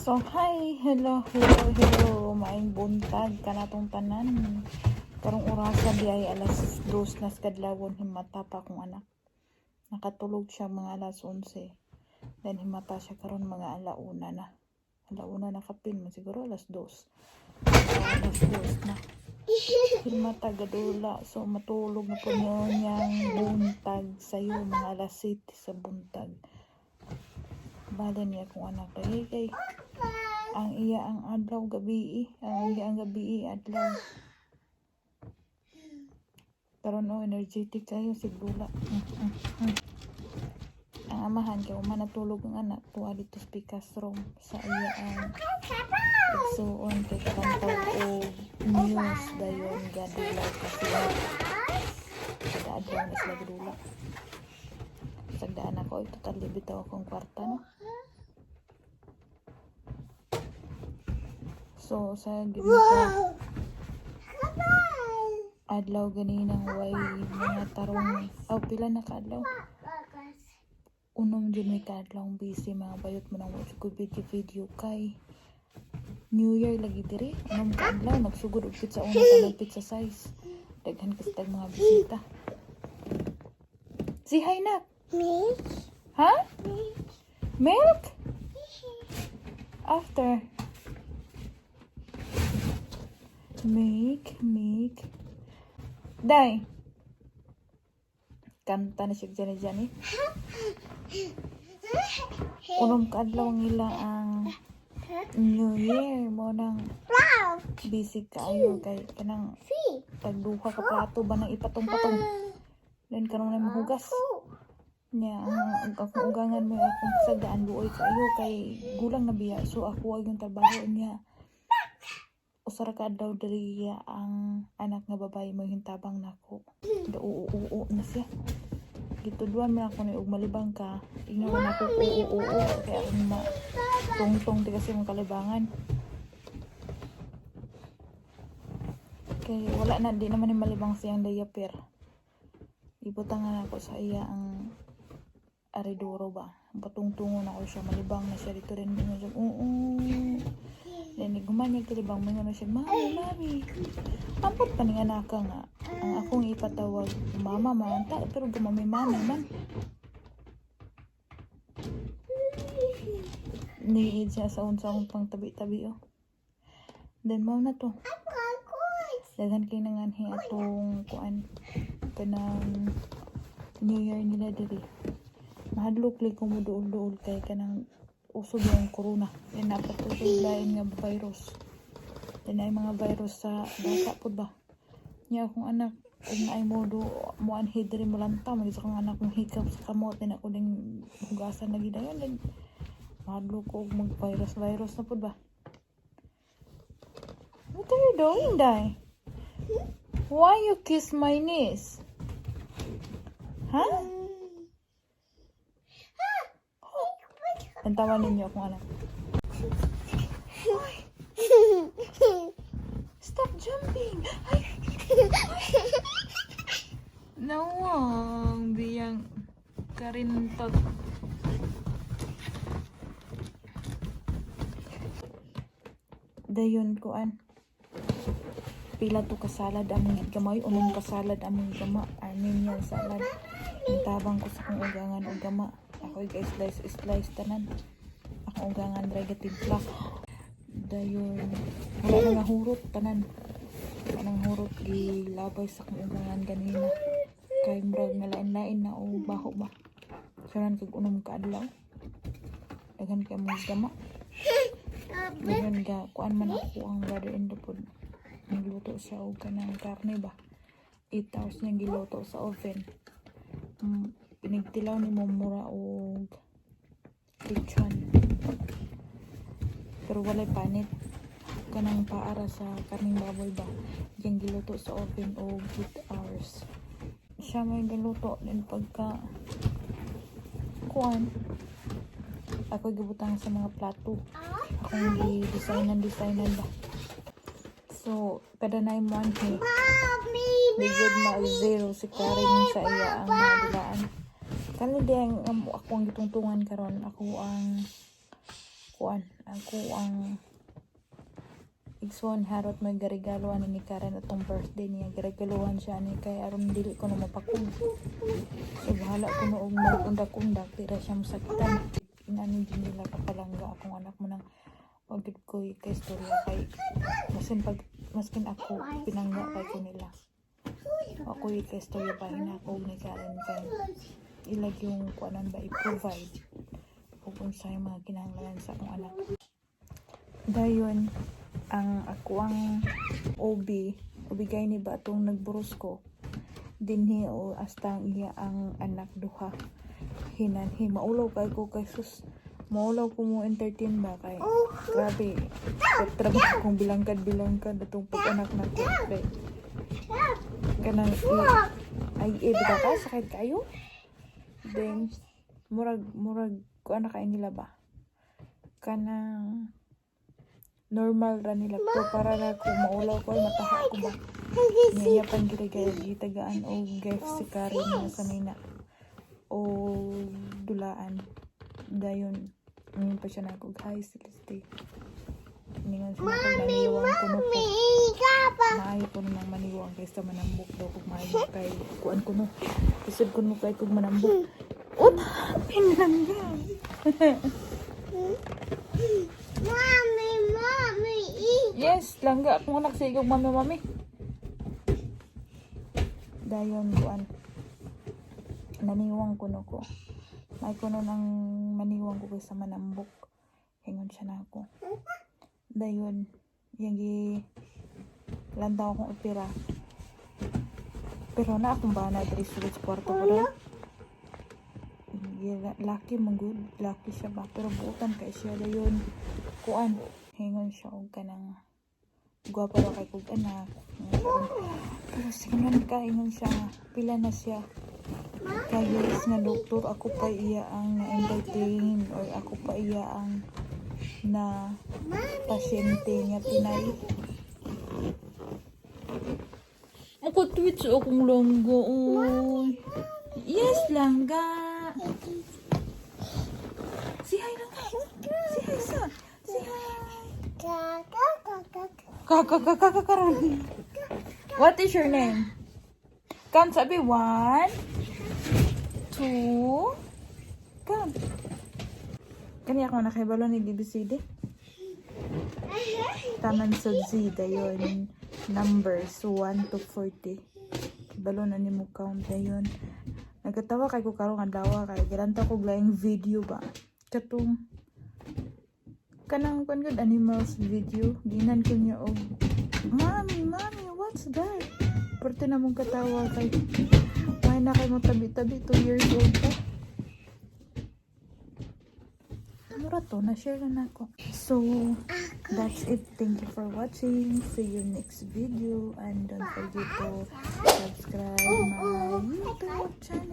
So, hi! Hello, hello, hello! Maayong buntag kanatong tanan. Karong orasa diay, alas 2 na sa kadlawon, himata pa akong anak. Nakatulog siya mga alas 11. Then himata siya karon mga alauna na. Alauna na kapin mo siguro alas 2. Alas 2 na. Himata gadula. So matulog na po niyo niyang buntag sa'yo mga alas 7 sa buntag. Bala niya akong anak lagi kay ang iya ang adlaw gabi, ang iya ang gabi adlaw. Karon oh, energetic kayo sigdula. Ang amahan kay uma natulog ang anak tuwa dito sa pikas room sa iya ang igsuon kay kalantaw og news, dayon gadula kasi kada adlaw na sila gadula. Sagdaan ako, total bitaw akong kwarta, no. So sa gid ka adlaw ganinang way mga tarong aw pila na kaadlaw, unom jud may kaadlaw busy, mga bayot mo nang watch ko video video kay New Year lagi diri. Unom ka adlaw nagsugod og pizza una pa ng pizza size, daghan kasi tag mga bisita. Say hi, nak. Milk. Ha? Milk. Milk after. Make make dai kanta na siya dyan dyan eh. Unom ka adlaw ang ila ang New Year mo nang busy kaayo kay kanang Three. tagduha ka plato ba nang ipatong-patong, then karon na mahugas niya ang akong ugangan mo, akong pasagdaan luoy kaayo kay gulang na biya, so ako ay yung trabaho niya. Usa ra ka adlaw diri ang anak nga babae mo hintabang nako da oo oo na siya. Gitudluan man ako ni og malibang ka, ingnon man ako oo oo kaya akong ma tungtong di kasi mong kalibangan kay wala na, di naman ni malibang siyang diaper. Ibutangan ako sa iya ang ariduro ba, patungtungon ako siya, malibang na siya dito rin mo siya oo. Then guman niya kalibang mo na siya, "Mami, mami." Ampot pa ni anak nga ang akong ipatawag mama man ta, pero gumami mami man niid siya sa unsa akong pang tabi-tabi oh. Then mao na to. Daghan kay nanganhi atong kuan kanang New Year nila diri. Mahadlok lay ko mo duol-duol kay kanang usog yung corona. Then dapat to lain nga virus. Then ay mga virus sa bata pud ba. Nya akong anak ug naay mo do mo anhi diri mo lanta mo sa akong anak mong hikap sa kamot, then ako ding hugasan lagi dayon, then mahadlok ko og mag virus virus na pud ba. What are you doing, Dai? Why you kiss my niece? Huh? Tantawan ninyo akong anak. Ay, stop jumping! Ay! Nawang biyang karintot. Dayon kuan. Pila to ka salad among gigamay, unom ka salad among gama, Armenian salad. Tabang ko sa akong ugangan og gama. Ako guys, slice slice tanan. Akong ugangan dry gatimpla. Dayon wala na nga hurot tanan. Wala nang hurot, gilabay sa akong ugangan ganina. Kay murag nga lain-lain na o baho ba. Sunan kag unom ka adlaw. Daghan kay mong gama. Dayon ga kuan man ako ang brother-in-law pod. Nagluto siya og kanang karne ba. 8 hours niyang giluto sa oven. Pinigtilaw ni mo mura og lechon. Pero walay panit. Kanang paara sa karning baboy ba. Diyang giluto sa oven og 8 hours. Siya may giluto din pagka kuan. Ako gibutang sa mga plato. Akong gi-designan designan ba. So, kada na mo anhi, Mommy. di gud ma-zero si Karen sa iya ang mga dulaan. Kani di ang ako ang gitungtungan karon, ako ang kuan. Ako ang igsoon harot may garegalo ani ni Karen atong birthday niya. Garegaluhan siya ani kay aron dili ko na mapakog. So bahala ko no og mag-undak-undak, di ra siya masakitan. Inani din nila kapalangga akong anak mo nang wag gid ko kay istorya kay masin pag maskin ako pinangga kay ko nila. Ako kay istorya pa ako ni Karen kay ilag yung kuanan ba, i-provide kung unsay mga kinahanglan sa akong anak. Dayon ang ako ang OB, ubigay ni ba atong nagburos ko dinhi o hasta ang iya ang anak duha hinanhi. Maulaw kay ko kay sus, maulaw ko mo entertain ba kay grabe trabaho kong bilangkad bilangkad atong pag-anak na ko kay kanang ay bitaw ka, sakit kayo. Then murag murag kuan na kay nila ba, kanang normal ra nila, pero para ra ko maulaw ko, mataha ko ba. Niya pan gid kay gitagaan og gift si Karen nga sanina o dulaan. Dayon ngayon pa siya nagog, "Hi, Celeste." Ningon siya nako, "Naniwang ko no ko." Maayo ko nang maniwang kaysa manambok daw kog maayo kay kuan ko no. Isod ko no kay kog manambok. What happened, langga? Mommy, mommy, eat. Yes, langga. Akong anak sa igong mami, mami. Dayon, kuan. Naniwang ko no ko. May kuno nang maniwang ko kaysa manambok. Ingon siya na ako. Dayon, yung gi lantaw akong opera. Pero na akong bana diri sulod sa kwarto ko daw. Lucky man good, lucky siya ba, pero buutan kay siya. Dayon kuan, hingon siya og kanang gwapa ra kay kog anak. Pero sige ka, ingon siya nga, pila na siya ka years nga doktor, ako pa iya ang na-entertain or ako pa iya ang na pasyente nga Pinay. Ako tweets akong langga, oy. Yes, langga. Say hi, langga. Say hi sa. Say hi. Ka, ka, ka, ka, ka. Kakakakakakaroon. What is your name? Count, sabi. One, two, count. Kani ako nakibalo ni BBCD. Taman sa Z, dayon numbers 1 to 40. Kibalo na ni mo count dayon. Nagkatawa kay ko karong adlaw kay gilantaw ko laing video ba. Katong kanang kan good animals video, ginan ko niya og, "Mommy, mommy, what's that?" Parte na mong katawa kay may na kay mo tabi-tabi, 2 years old pa. Mura to, na-share na nako. So, that's it. Thank you for watching. See you next video. And don't forget to subscribe my YouTube channel.